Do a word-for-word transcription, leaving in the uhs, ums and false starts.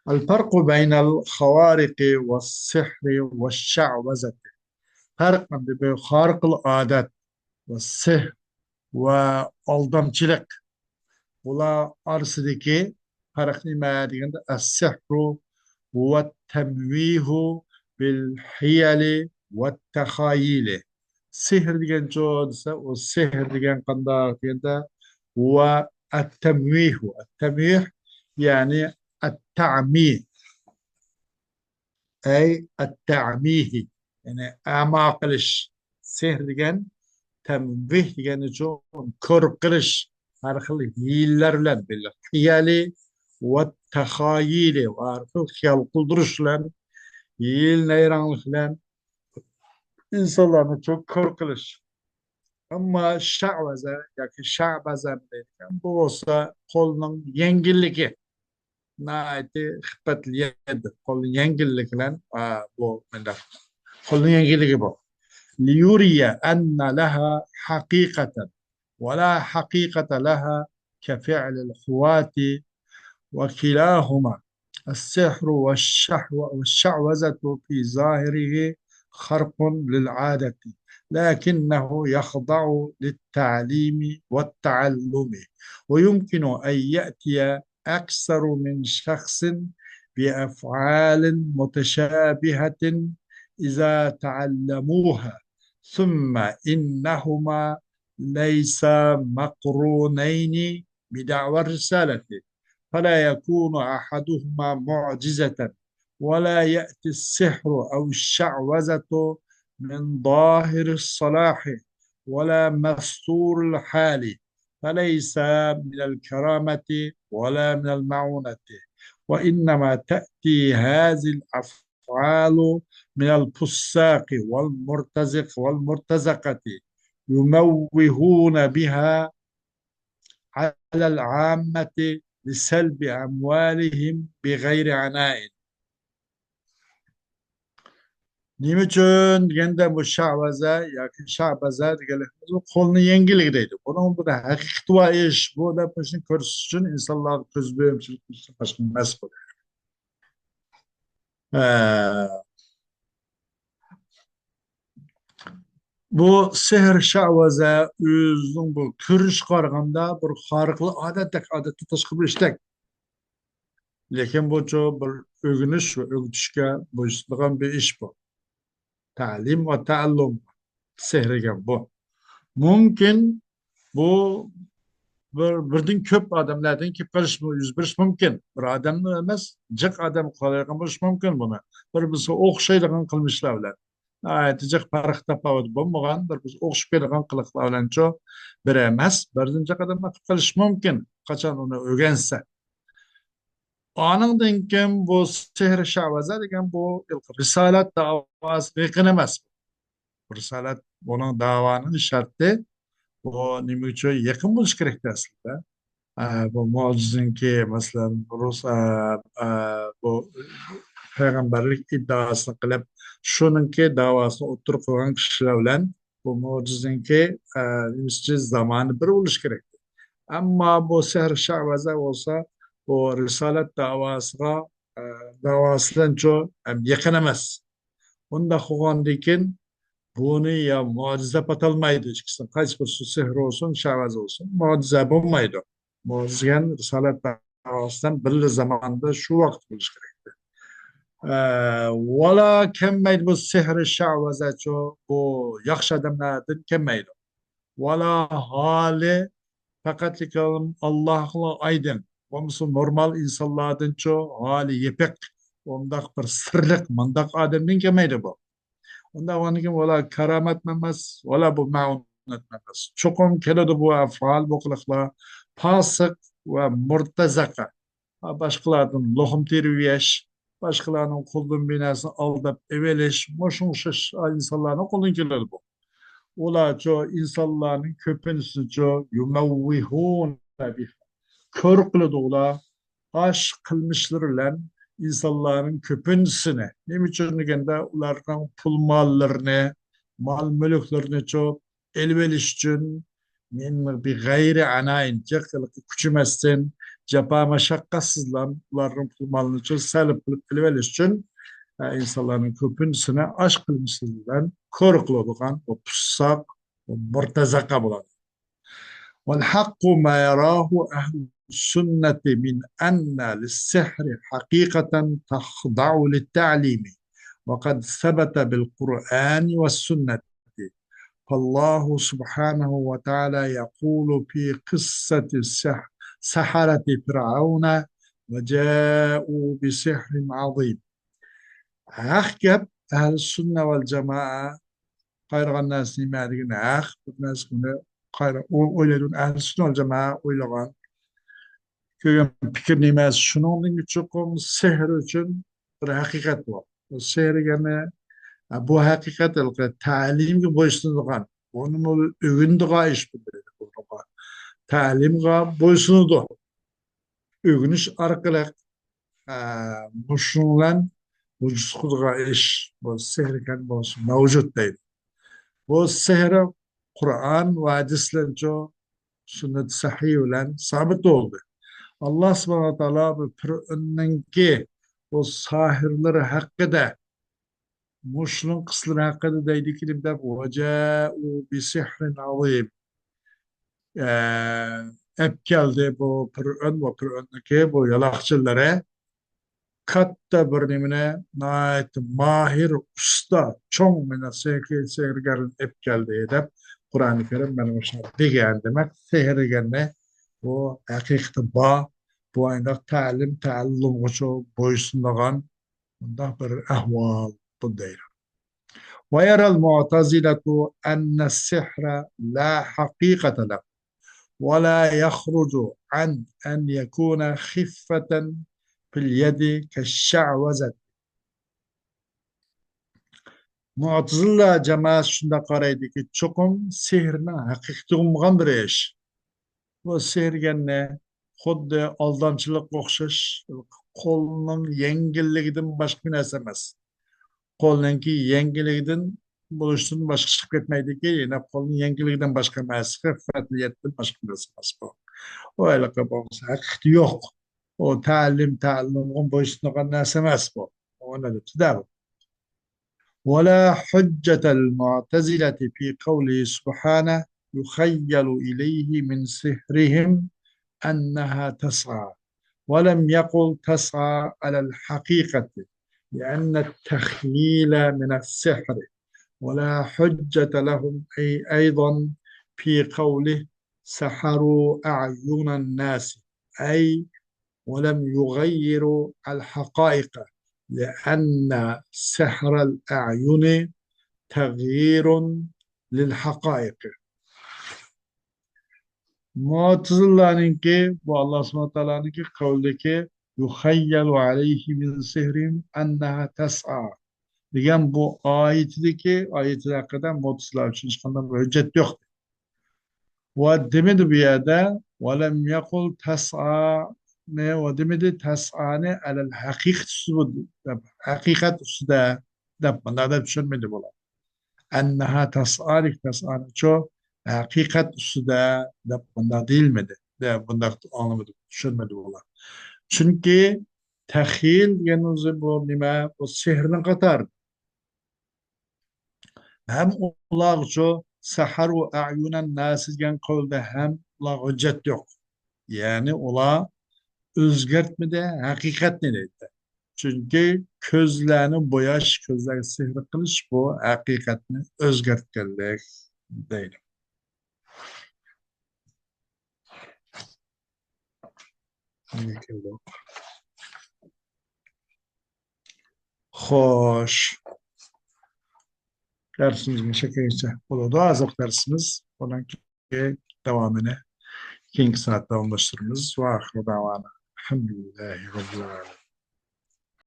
الفرق بين الخوارق والسحر والشعوذة. پەرق ئەمدى بۇ خارىقۇل ئادەت ۋە سېھىر ۋە ئالدامچىلىق، بۇلار ئارىسىدىكى پەرق نېمە دېگەندە، السحر هو التمويه بالحيل والتخايل. سېھىر دېگەنچۇ دېسە، ئۇ سېھىر دېگەن قانداق دېگەندە، هو التمويه، التمويه، يەنى التعمي، ئەي ئەتتەمىھ، يەنى ئەما قىلىش. سېھىر دېگەن، تەمۋىھ دېگەننىچۇ، كور قىلىش، ھەر خىل ھىيلىلەر بىلەن بىللە، خىيالى ۋە تەخايىلى، ھەر خىل خىيال قىلدۇرۇش بىلەن، ھىيلە نەيرەڭلىك بىلەن ئىنسانلارنىچۇ كور قىلىش. ئەمما شەۋەزە ياكى شەبەزە دەيدىكەن، بۇ بولسا قولنىڭ يەڭگىللىكى، ناھايىتى خىپەتلىك، قول يەڭگىللىك بىلەن، ئا، بۇ مۇنداق. قولنىڭ يەڭگىللىكى بۇ. ليري أن لها حقيقة ولا حقيقة لها كفعل الخواة وكلاهما السحر والشحو-، والشعوذة في ظاهره خرق للعادة، لكنه يخضع للتعليم والتعلم، ويمكن أن يأتي أكثر من شخص بأفعال متشابهة إذا تعلموها، ثم إنهما ليسا مقرونين بدعوى الرسالة، فلا يكون أحدهما معجزة، ولا يأتي السحر أو الشعوذة من ظاهر الصلاح ولا مستور الحال، فليس من الكرامة ولا من المعونة، وإنما تأتي هذه الأفعال من الفساق والمرتزق والمرتزقة، يموهون بها على العامة لسلب أموالهم بغير عناء. نېمە ئۈچۈن دېگەندە، بۇ شەۋەزە ياكى شەبەزە دېگەنلىكىمىز بۇ قولنى يەڭگىللىكى دەيدۇ. بۇنىڭ بىر ھەقىقىتى بار ئىش بۇ دەپ مۇشۇنى كۆرسىتىش ئۈچۈن ئىنسانلارغا كۆز بۆيۈمچىلىك قىلىشتىن باشقا ئەمەس بۇ. ئە، بۇ سېھىر شەۋەزە ئۆزىنىڭ بۇ كۆرۈنۈشىگە قارىغاندا بىر خارىقۇل ئادەتتەك، ئادەتتىن تاشقىرى بىر ئىشتەك. لېكىن بۇچۇ بىر ئۆگىنىش ۋە ئۆگىتىشكە بويسۇنىدىغان بىر ئىش بۇ. تەلىم ۋە تەئەللۇم سېھرىگە بۇ. مۇمكىن بۇ بىر، بىردىن كۆپ ئادەملەردىن كېلىپ قېلىشى، يۈز بېرىشى مۇمكىن. بىر ئادەمنىڭ ئەمەس، جىق ئادەم قىلالايدىغان بولۇشى مۇمكىن بۇنى. بىر بىرسىگە ئوخشايدىغان قىلمىشلار بىلەن. ناھايىتى جىق پەرق تاپاۋۇت بولمىغان، بىر بىز ئوخشىشىپ كېتىدىغان قىلىقلار بىلەنچۇ بىر ئەمەس، بىردىن جىق ئادەم قىلىپ قېلىشى مۇمكىن، قاچان ئۇنى ئۆگەنسە. ئانىڭدىن كېيىن بۇ سېھىر شەۋەزە دېگەن بۇ رىسالەت داۋاسىغا يېقىن ئەمەس. رىسالەت، بۇنىڭ داۋانىڭ شەرتى، بۇ نېمە ئۈچۈن يېقىن بولۇش كېرەكتى ئەسلىدە؟ ئە، بۇ مۆجىزىنىڭكى، مەسىلەن، رۇس-، ئە، ئە، بۇ پەيغەمبەرلىك ئىددىئاسىنى قىلىپ، شۇنىڭكى داۋاسىنى ئوتتۇرىغا قويغان كىشىلەر بىلەن بۇ مۆجىزىنىڭكى، ئە، نېمىسى، زامانى بىر بولۇشى كېرەكتى. ئەمما بۇ سېھىر شەۋەزە بولسا، بۇ رىسالەت داۋاسىغا، ئە، داۋاسىدىنچۇ ھەم يېقىن ئەمەس. ئۇنداق بولغاندىكىن، بۇنى يا مۆجىزە دەپ ئاتالمايدۇ، ئىككىسىنىڭ قايسى بىرسى سېھىر بولسۇن، شەۋەز بولسۇن، مۆجىزە بولمايدۇ. مۆجىزە دېگەن رىسالەت داۋاسى بىلەن بىرلا زاماندا شۇ ۋاقىت بولۇشى كېرەكتى. ئە، ۋالا كەلمەيدۇ بۇ سېھىر شەۋەزەچۇ، بۇ ياخشى ئادەملەردىن كەلمەيدۇ. ۋالا ھالى پەقەتلىكى ئاللاھقىلا ئايدىڭ. بولمىسا نورمال ئىنسانلاردىنچۇ ھالى يېپىق، ئۇنداق بىر سىرلىق، مۇنداق ئادەمدىن كەلمەيدۇ بۇ. ئۇنداق بولغاندىن كېيىن ۋالا كارامەتمۇ ئەمەس، ۋالا بۇ مەئۇنەتمۇ ئەمەس. چوقۇم كېلىدۇ بۇ ئەفئال، بۇ قىلىقلار پاسىق ۋە مۇرتەزەقە. باشقىلاردىن لوخۇم تېرىۋېلىش، باشقىلارنىڭ قولىدىن بىر نەرسىنى ئالداپ ئېلىۋېلىش، مۇشۇ ئوخشاش ئىنسانلارنىڭ قولىدىن كېلىدۇ بۇ. ئۇلارچۇ ئىنسانلارنىڭ كۆپىنچىسىچۇ يۇمەۋۋىھۇنە بىھا، كور قىلىدۇ ئۇلار. ئاش قىلمىشلىرى بىلەن ئىنسانلارنىڭ كۆپىنچىسىنى. نېمە ئۈچۈن دېگەندە، ئۇلارنىڭ پۇل ماللىرىنى، مال مۈلۈكلىرىنىچۇ ئېلىۋېلىش ئۈچۈن، مىن بىغەيرى ئەنائىن، جىق كۈچىمەستىن، جاپا مەشەققەتسىزلا ئۇلارنىڭ پۇل مالىنى سەلب قىلىپ ئېلىۋېلىش ئۈچۈن، ئە، ئىنسانلارنىڭ كۆپىنچىسىنى ئاشقىلىمسىزلىق بىلەن كور قىلىدىغان، ئۇ پۇسساق، ئۇ مۇرتەزەقە بولىدۇ. والحق ما يراه أهل السنة من أن للسحر حقيقة تخضع للتعليم، وقد ثبت بالقرآن والسنة. فالله سبحانه وتعالى يقول في قصة السح-، سحرة فرعون: وجاءوا بسحر عظيم. ھەق گەپ، ئەھلى سۈننە ۋەل جامائە قايرىغان نەرسە نېمە دېگەن ھەق، بىر نەرسىنى قايرا-، ئو-، ئويلايدىغان ئەھلى سۈننە ۋەل جامائە ئويلىغان، كۆرگەن پىكىر نېمە، شۇنىڭدىن چوقۇم سېھىر ئۈچۈن بىر ھەقىقەت بار. بۇ سېھىر دېگەننى، بۇ ھەقىقەت ھېلىقى تەلىمگە بويسۇنىدىغان، بۇنىمۇ ئۆگىنىدىغان ئىش بۇ دەيدۇ بۇنىڭغا. تەلىمغا بويسۇنىدۇ. ئۆگىنىش ئارقىلىق، ئە، مۇشۇنىڭ بىلەن ۋۇجۇد قىلىدىغان ئىش، بۇ سېھىر ئىكەن، بولسا مەۋجۇت دەيدۇ. بۇ سېھىر قۇرئان ۋە ھەدىسلەرچۇ سۈننەت سەھىھ بىلەن سابىت بولدى. ئاللا سۇبھانەھۇ ۋە تائالا بۇ پىرئەۋننىڭكى بۇ ساھىرلىرى ھەققىدە، مۇشۇنىڭ قىسلىرى ھەققىدە دەيدىكى، نېمە دەپ، «وجاءوا بسحر عظيم». ئە، ئەپ كەلدى بۇ پىرئەۋن ۋە پىرئەۋننىڭكى بۇ يالاقچىلىرى كاتتا بىر نېمىنى، ناھايىتى ماھىر، ئۇستا، چوڭ مانا سېھىر-، سېھىرگەرنى ئەپ كەلدى دەپ قۇرئانى كەرىم مانا مۇشۇنداق دېگەن. دېمەك، سېھىر دېگەننى بۇ ھەقىقىتى بار، بۇ ئاينداق تەلىم، تەلىمغىچۇ بويسۇنىدىغان مۇنداق بىر ئەھۋال بۇ دەيدۇ. ويرى المعتزلة أن السحر لا حقيقة له، ولا يخرج عن أن يكون خفة في اليد كالشعوذة. مۇئتەزىلە جامائەت شۇنداق قارايدۇكى، چوقۇم سېھىرنىڭ ھەقىقىتى بولمىغان بىر ئىش. بۇ سېھىر دېگەننى خۇددى ئالدامچىلىققا ئوخشاش، قولنىڭ يەڭگىللىكىدىن باشقا نەرسە ئەمەس. قولنىڭكى يەڭگىللىكىدىن بولۇشتىن باشقا چىقىپ كەتمەيدىكى، يەنە قولنىڭ يەڭگىللىكىدىن باشقا ئەمەس، خىففەتىيەتتىن باشقا نەرسە ئەمەس بۇ. ئۇ ھېلىقى بولمىسا ھەقىقىتى يوق. ئۇ تەلىم، تەلىمغا بويسۇنىدىغان نەرسە ئەمەس بۇ. ئۇنى دەپتۇ-دە بۇ. ولا حجة للمعتزلة في قوله سبحانه: يخيل إليه من سحرهم أنها تسعى، ولم يقل تسعى على الحقيقة، لأن التخييل من السحر. ولا حجة لهم أي أيضا في قوله: سحروا أعين الناس، أي ولم يغيروا الحقائق، لأن سحر الأعين تغيير للحقائق. مۇئتەزىلىلەرنىڭكى، بۇ ئاللا سۇبھانەھۇ ۋە تائالانىڭكى قەۋلىدىكى يخيل إليه من سحرهم أنها تسعى دېگەن بۇ ئايىتىدىكى، ئايىتى ھەققىدە مۇئتەزىلە ئۈچۈن ھېچقانداق بىر ھۆججەت يوق. ۋە دېمىدى بۇ يەردە، ولم يقل تسعى نى، ۋە دېمىدى تسعى نى على الحقيقة ئۈستىدە دەپ، ھەقىقەت ئۈستىدە دەپ، مۇنداق دەپ چۈشەنمىدى بۇلار. أنها تسعى دېگەن تسعىنىچۇ ھەقىقەت ئۈستىدە دەپ مۇنداق دېيىلمىدى. دەپ مۇنداق ئاڭلىمىدى، چۈشەنمىدى بۇلار. چۈنكى تەخيىل دېگەن ئۆزى بۇ نېمە؟ بۇ سېھىرنىڭ قاتارى. ھەم ئۇلارغىچۇ سەھەرۇ ئەيۇنەن ناس دېگەن قەۋلدە ھەم ئۇلارغا ھۆججەت يوق. يەنى ئۇلار ئۆزگەرتمىدى ھەقىقەتنى دەيدۇ. چۈنكى كۆزلەرنى بوياش، كۆزلەرگە سېھىر قىلىش بۇ ھەقىقەتنى ئۆزگەرتكەنلىك دەيدۇ. خوش. دەرسىمىز مۇشۇ كەيچە بولىدۇ. ھازىرقى دەرسىمىز. بۇنىڭ كېيىن داۋامىنى كېيىنكى سائەتتە داۋاملاشتۇرىمىز. ۋە ئاخىرۇ دەۋانا ئەلھەمدۇلىللاھى رەببىل ئالەمىن.